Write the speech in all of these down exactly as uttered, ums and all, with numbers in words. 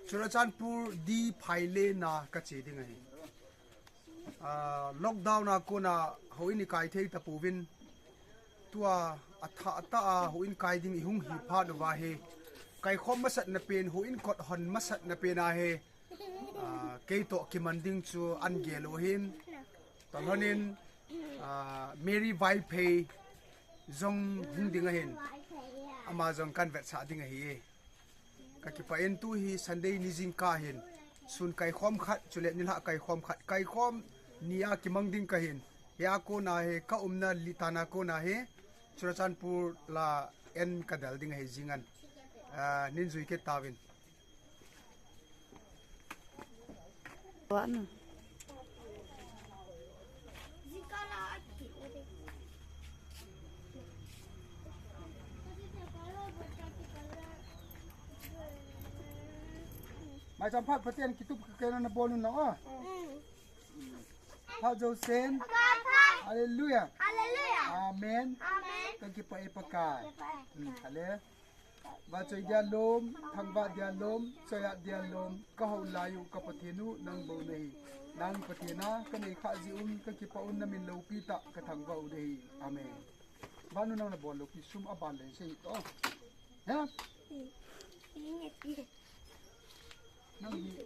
Churachandpur D Phailen a kache ding ahi. Ah, lockdown a kona houin ikai thei tapouvin, tua athah tah a houin kai ding ihung hi phat uva hi, kaikhom masatna pen, houin kot hon masatna pen a hi, ah, keitoh kiman ding chu ahin gel u ahin. Tolhon in, ah, Mary Vaiphei jong hung ding ahin. Ama jong kahin vetsah ding ahi. Kakipah in, tu hi Sunday ni jingkah ahin. Sun kaikhom khat, chule nilhah kaikhom khat. Kaikhom ni a kimang ding kahin. Hia kona hi, kaumna Litan a kona hi, Churachandpur la in kadel ding ahi jingin. Ah, nin jui kit tauvin. Wa na. Maicham phat Pathen kitup kakena nabol un lang o. Phat jousen. Hallelujah. Hallelujah. Amen. Amen. Kakipah e Pakai. Kakipah e. Hmm, hale. Vachoi dia lom, thangvah dia lom, choiat dia lom, kahou lai u ka Pathen u nang bou nahi. Nang Pathen a kanei khah jeh un kakipah un, namin loupi tah kathangvah u nahi. Amen. Vanu, nang nabol loupi sum aban leng sei to. Ha? Nang hi.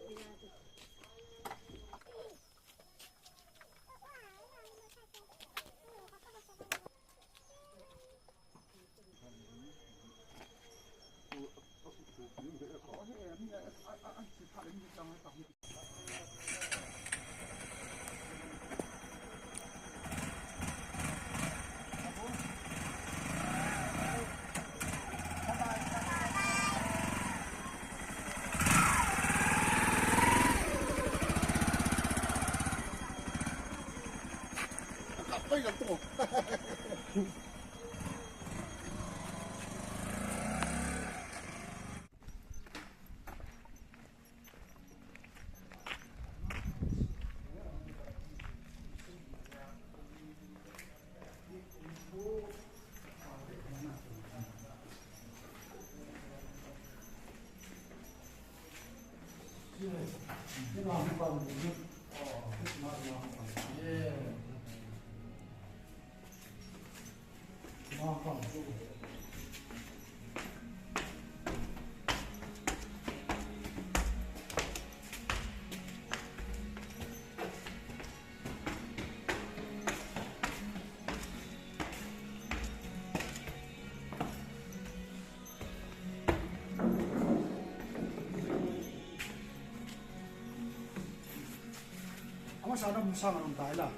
Ama sa na musang ang tayo la.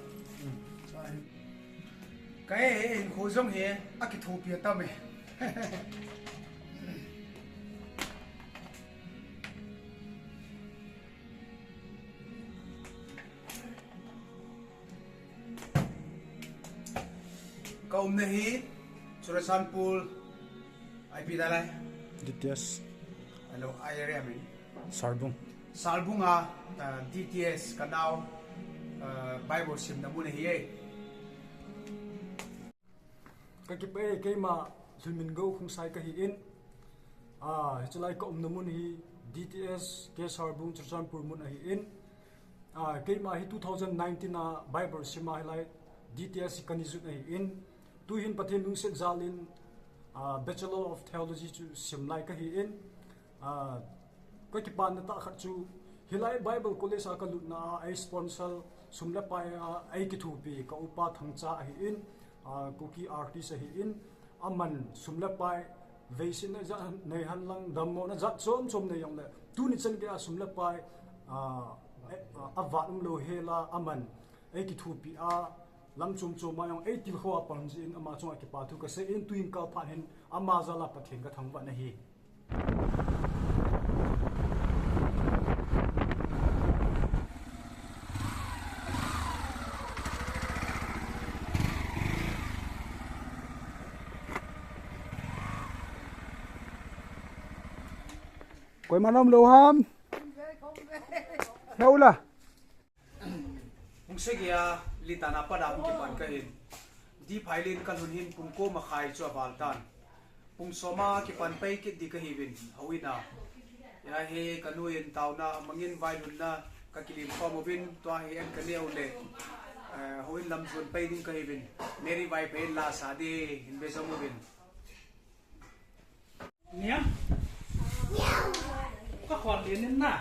Sa hin. Kaya eh, in khujong he, akithupi atam eh. Ka umna hi Churachandpur, I P dalai. D T S. Hello, I area min. Sarbung. Sarbung a, uh, D T S kanao, uh, Bible simna mun ahi e. Kakipah e, keima Lhunmingo Khongsai kahi in. Ah, hichelai ka umna mun hi D T S K Sarbung Churachandpur mun ahi in. Ah, keima hi two thousand nineteen a Bible sim a hilai D T S hi kana jot ahi in. Tuhin Pathen lungset jal in, ah, Bachelor of Theology chu sim lai kahi in. Ah, kakipana tah khat chu, hilai Bible College a kalutna a, ei sponsor sum le pai a, ei kithupi ka upa Thangcha ahi in, ah, Kuki artist ahi in, aman sum le pai, veisetna jat nei henlang, dammona jat chom chom nei jongle, tuni chan gei a sum le pai, ah, eh, ah, avat umlou hel a, aman ei kithupi a, lam chom chom a jong ei tilkhou a pang jeh in ama chunga kipa thu kasei in, tuin kal phat hin ama jal a Pathen kathangvah nahi. Koima nom lou ham? Heo la. Hung seh geiya Litan a pat a hung kipan kahin. D Phailen kalhun hin pung ko makhai chu aval tan. Pung som a kipan pai kit ding kahiuvin, houin a. Tua hi kanu in taona mangin vailhunna kakilim khom uvin, tua hi an kaneh u le, eh, houin lam chun pai ding kahiuvin, Mary Vaiphei in la sa ding hin be jom uvin. Niam. Ka khon le nin na.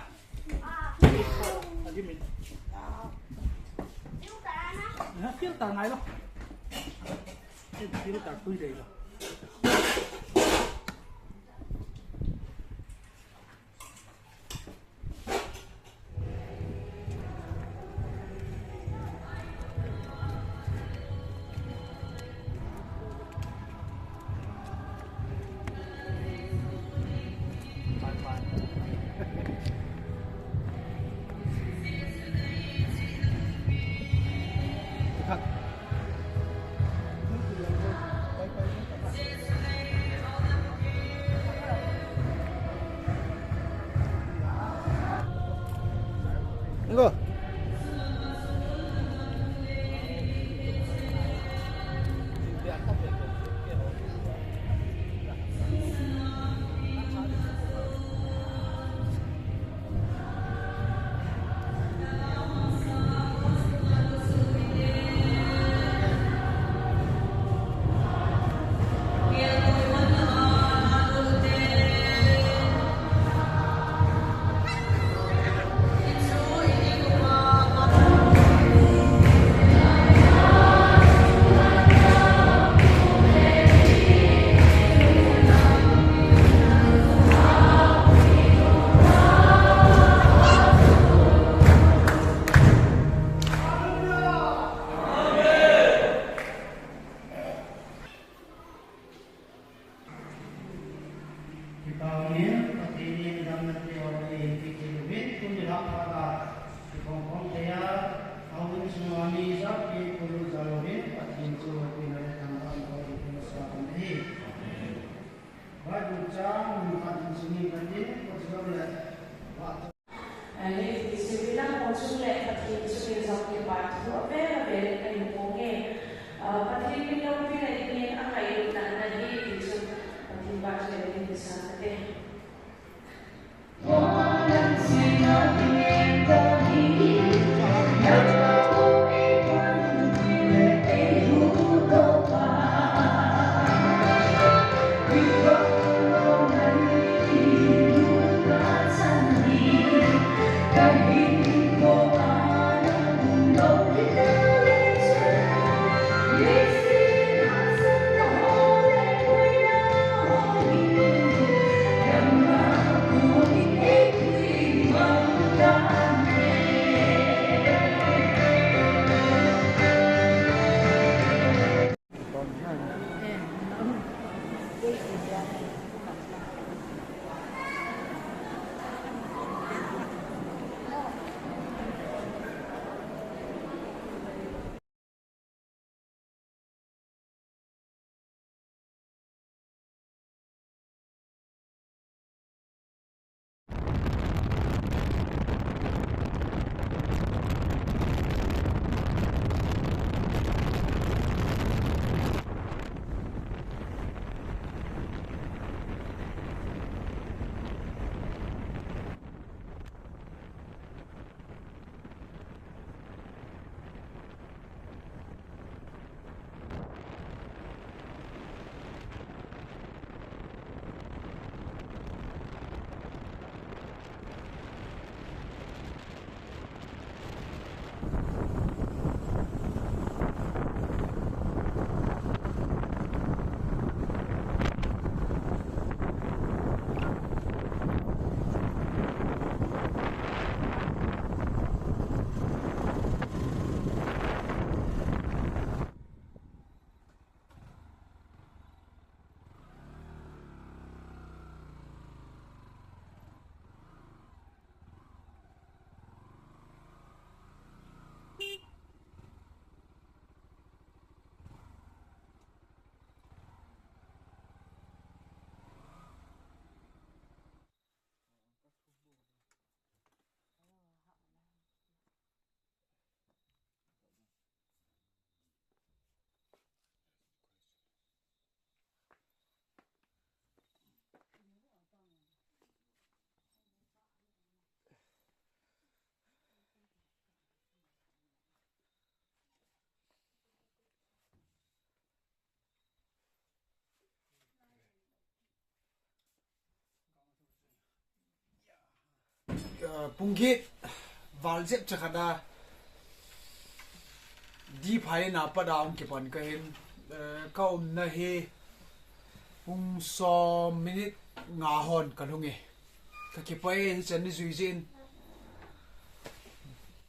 Adi min. Ha, filter ngai lo. Filter tui dei lo. Ngo. Kipah in, Pathen in damna peh u ahi ti kihet uvin, tuni lhah phat a, kikhom khom thei a, ahung sunga mi ijat pi pulu jal uvin, Pathen chu loupina le thangvahna bol in sa kan ahi. Bible chang mun khat in sing inge kati, koi chu le, Ahile, hiche vela hung chung le Pathen chunga jong kipa thu avel avel kahin phong e. Ah, Pathen min loupina dingin angailutna ana hi ti chu Pathen vahchoi dingin kisan kate. Pung get val jep chakhat a D phaina pat a hung kipan kahin, eh, ka umna hi pung som minute nga hon kalhung e. Ka kipah e, hichan ni jui jin.